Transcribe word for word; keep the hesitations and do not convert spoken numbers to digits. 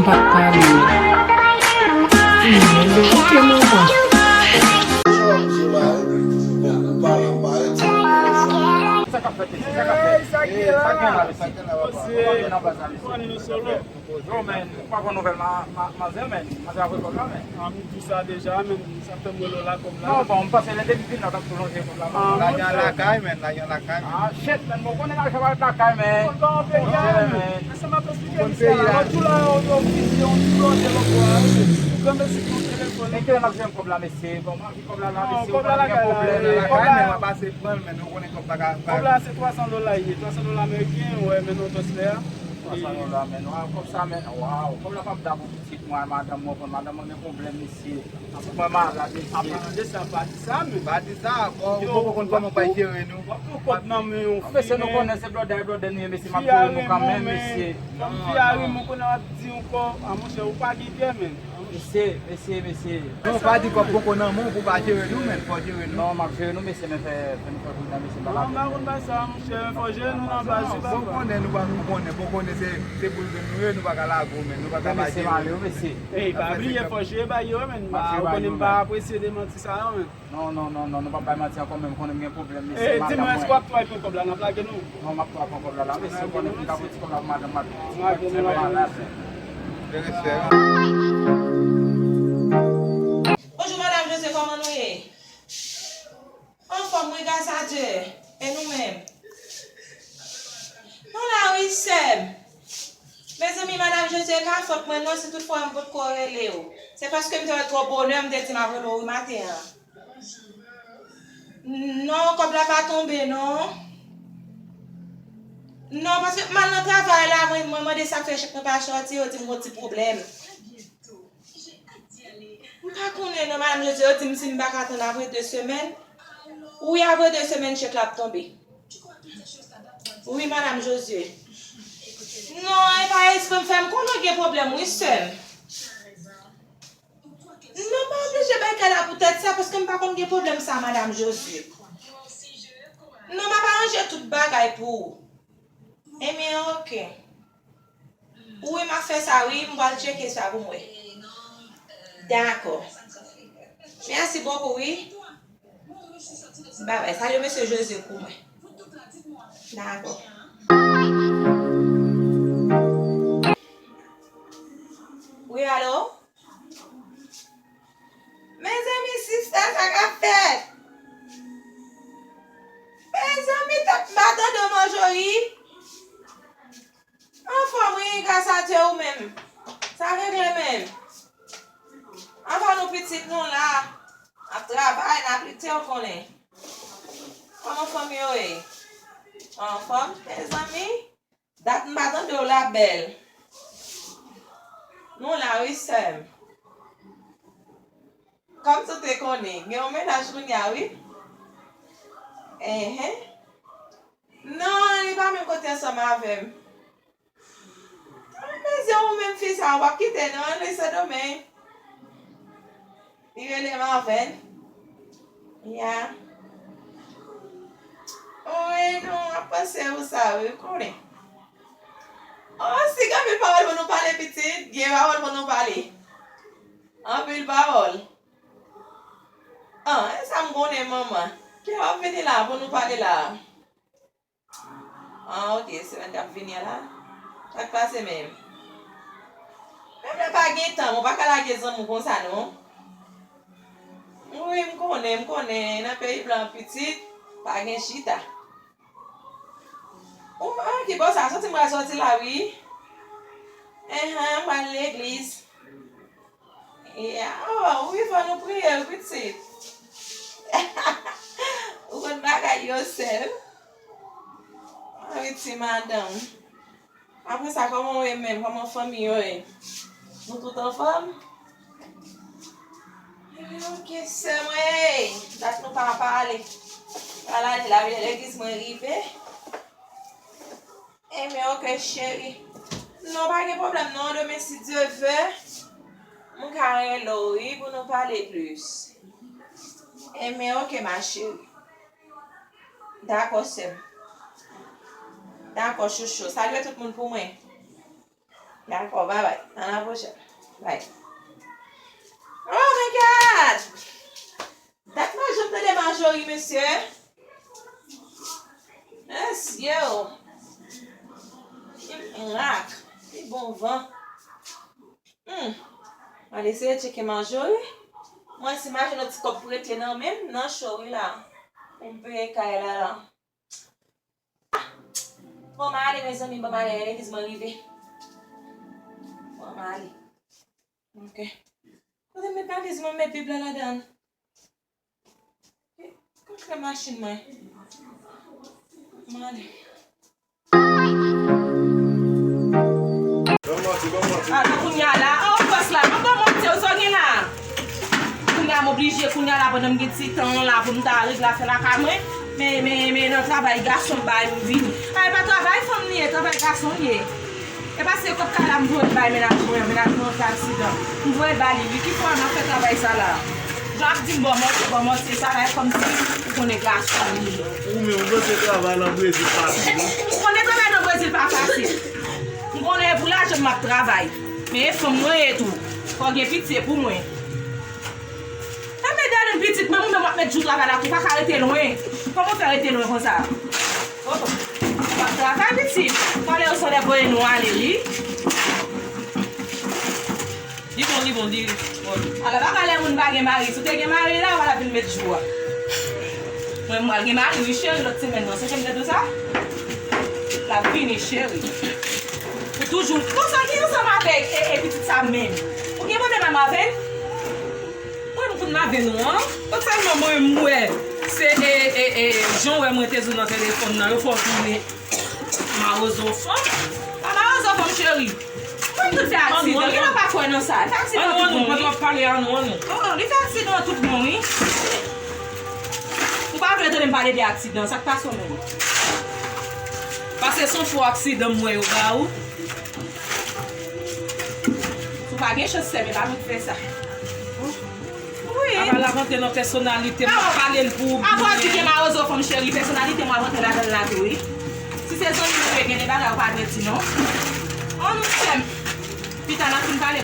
Pa pale. Mwen, men koute manman. Sa k ap fèt, mesye? Sa k ap fèt? Sa k gen la, mesye? Sa k gen la, papa? Sa k gen la, mesye? Yo, men, ou pa pran nouvèl ma, ma, manzè, men. Manzè ap rekòt la, men. Ah, m di sa deja, men. Sa fè m rele w la kòb la. Non, bon, m panse lè depi vin la, w t ap tou lonje kòb la. Ah, lajan lakay, men, lajan lakay, men. Ah, shit, men, bon, konnen lajan pa ret lakay, men. Bon, men. Men sa m ap eksplike misye la. Lòt jou la, yo, yo fizye yon ti blòdè lòt bò a, men. Ou konn mesye ki yon telefòn. Men kilè n ap jwenn kòb la, mesye? Bon, m anvi kòb la la, mesye. Kòb la lakay la, wi. Lakay, men, m ap pase pran l, men, nou konnen kòb pa ka. Kòb la, se twa san dola l ye, twa san dola ameriken, wè, men non transfè a. Twa san dola, men, waw, kòb sa, men, waw, kòb la p ap da pou pitit mwen, madanm mwen, madanm mwen gen pwoblèm, mesye. Mwen malad, mesye. Apalan de sa, pa di sa, men. Pa di sa, bon, ou poko konn kòman w pral jere nou. W ap pran kòb nan men yon fi, men. Mesye, nou konnen se blòdè, blòdè nou ye, mesye, m ap jere nou kanmenm, mesye. Fi a renmen w, men. Fi a renmen w, konnen w ap di yon kò, a monchè, ou pa gen kè, men. Mesye, mesye, mesye. Non, pa di kòb poko nan men w pou w pa jere nou, men, fò w jere nou. Non, m ap jere nou, mesye, men fè, fè nou fè pridan, mesye, m pa ka. Non, m pa konn bay sa, monchè, men fò w jere nou nan baz, papa. Bon, konnen nou pa, nou konnen, bon, konnen se, se boul grenn nou ye, nou pa ka lage w, men, nou pa ka lage w. Mesye, m ale wi, mesye. Ey, pa bliye, fò w jere bay yo, men. Ou konnen m pa apresye demanti sa yo, men. Non, non, non, non, nou p ap bay manti ankò, men m konnen m gen pwoblèm, mesye, madanm mwen. Di mwen, èske w ap tou al pran kòb la, n ap lage nou? Non, m ap tou al pran kòb la, la, mesye, ou konnen pou m ka pran ti kòb la pou madanm mwen. Lage nou, lage nou. Bonjou, madanm Jose, kòman nou ye? Anfòm, wi, gras a Dye. E nou menm? Nou la, wi, sè m. Mezanmi, madanm Jose, e pa fòt mwen, non, si toutfwa m potko rele w. Se paske m te wè twò bonè, m te di m ap rele w wi maten an. Non, kòb la pa tonbe, non. Non, paske m al nan travay la, mwen, mwen mande sa k fè chèk mwen pa sòti, yo di m gon ti pwoblèm. M pa konnen non, madanm Jose, yo di m si m pa ka tann apre de semèn. Wi, apre de semèn, chèk la ap tonbe. Wi, madanm Jose. Non, e pa espre m fè, m konnen w gen pwoblèm, wi, sè m. Non, m pa oblije bay kè la poutèt sa, paske m pa konn gen pwoblèm sa, madanm Jose. Non, m ap aranje tout bagay pou ou. Enben, oke. Wi, m ap fè sa, wi. M pral tcheke sa pou m wè. Dakò. Mèsi bokou, wi. Babay. Salye mesye Jose pou mwen. Dakò. Wi, alo? Mezanmi, sista, sa k ap fèt? Mezanmi, tèt m pa tande w, Manjori. Anfòm, wi, gras a Dye, ou menm? Sa regle menm? Anfòm nou pitit nou la. N ap travay, n ap lite, ou konnen. Kòman fanmi yo ye? Anfòm, mezanmi? Dat m pa tande w la, bèl. Nou la, wi, sè m. Kòmsi w te konnen, gen yon mennaj kounye a, wi. Enhen. Non, li pa menm kote ansanm avè m. Mezanmi, ou menm fi sa, w ap kite, non, li Sendomeng. Li rele Marven. Ya. Wi, non, m ap panse ou sa, wi, ou konnen. Oh, si gen anpil pawòl pou nou pale, pitit, gen pawòl pou nou pale. Anpil pawòl. Ah, e sa m konnen, manman. Kilè w ap vini la pou nou pale la? Ah, ok, semèn k ap vini an la. Sa k pase menm? Menm lè pa gen tan, ou pa ka lage zanmi w konsa, non. Wi, m konnen, m konnen. Nan peyi blan pitit, pa gen chita. Ou, ah, ki bò sa? Sòti m pral sòti la, wi. Enhen, m pral legliz. Ya, oh, wi, fò nou priye, wi, pitit. Ou konn bagay yo, sè m. Ah, wi, ti madanm. Apre sa, kòman w ye menm? Kòman fanmi yo ye? Nou tout anfòm? Ebyen, ok, sè mwen, dat nou pa pale. Pral ale la, wi, legliz mwen rive. Ebyen, ok, cheri. Non, pa gen pwoblèm, non, demen, si Dye vle, m ka rele w, wi, pou nou pale plis. Ebyen, ok, ma chérie. Dakò, sè m. Dakò, chouchou. Salye tout moun pou mwen. Dakò, babay. A la pwochèn. Bay. Oh my God! Dat mwen janm tande Marjorie, mesye. Mesye o. Ki rak. Ki bon van. Hmm. Mwen eseye tcheke Marjorie. Mwen si Marjorie yon ti kòb prete nan men m, nan cho wi la. Pou m peye kay la la. Bon, m ale, mezanmi, bon, m ale, legliz mwen rive. Bon, m ale. Ok. Kote m met valiz mwen, m met Bib la ladan. Kote machin mwen? M ale. Ban manti, ban manti. Atò kounye a la, oh, bòs la, m ap ban manti, sa w gen la? Kounye a m oblije, kounye a la, pandan m gen ti tan an la pou m ta regle afè lakay mwen, men, men, men nan travay gason m bay m vini. A, e pa travay fanm li ye, travay gason li ye. E pase kòb kay la m voye bay mennaj mwen, mennaj mwen fè aksidan. M voye ba li, wi, ki fwa m ap fè travay sa la? Jan ap di m ban manti, ban manti, sa la e kòmsi ou konnen gason li ye. Ou menm, ou panse travay nan Brezil fasil, wi? M konnen travay nan Brezil pa fasil. M konnen e pou lajan m ap travay. Men e fanm mwen ye tou. Fò gen pitye pou mwen. Enben, Darline, pitit, menm ou menm w ap met jou travay la tou, ou pa ka rete lwen. Kòman w fè rete lwen konsa? Oh, w ap travay, pitit. Talè yo sòlè voye nou ale, wi. Li bon, li bon, li bon. Ala, pa pale moun pa gen mari. Si w te gen mari la, w pa t ap vin met jou a. Mwen, m pral gen mari, wi, cheri, lòt semèn nan. Sonje m te di w sa? L ap vini, cheri. Ou toujou konsa ki ansanm avèk e, e pitit sa menm. Ou gen pwoblèm avè l? Mwen, m konn m avè nou an. Tout sèlman mwen, m wè. Se, e, e, e, jan w wè mwen te di w nan telefòn nan, yo fè w tounen mawozo fanm. Pa mawozo fanm, cheri. Mwen, m tout fè aksidan. Gen lè w pa kwè nan sa. Fè aksidan tout bon, wi. Annou, annou, annou, annou. Oh, oh, li fè aksidan tout bon, wi. Ou pa vle tande m pale de aksidan. Sa k pase w menm? Pase se yon fo aksidan m wè yo ba ou. Ou pa gen chans, sè m, e pa mwen k fè sa. Wi. Apa l ap antre nan pèsonalite m, m ap pale l pou ou byen. Apa w di gen mawozo fanm cheri, pèsonalite m ap antre ladan l la tou, wi. Si se zanmi nou ye, gen de bagay ou pa dwe di non. Annou sè m. Pita n ap fin pale,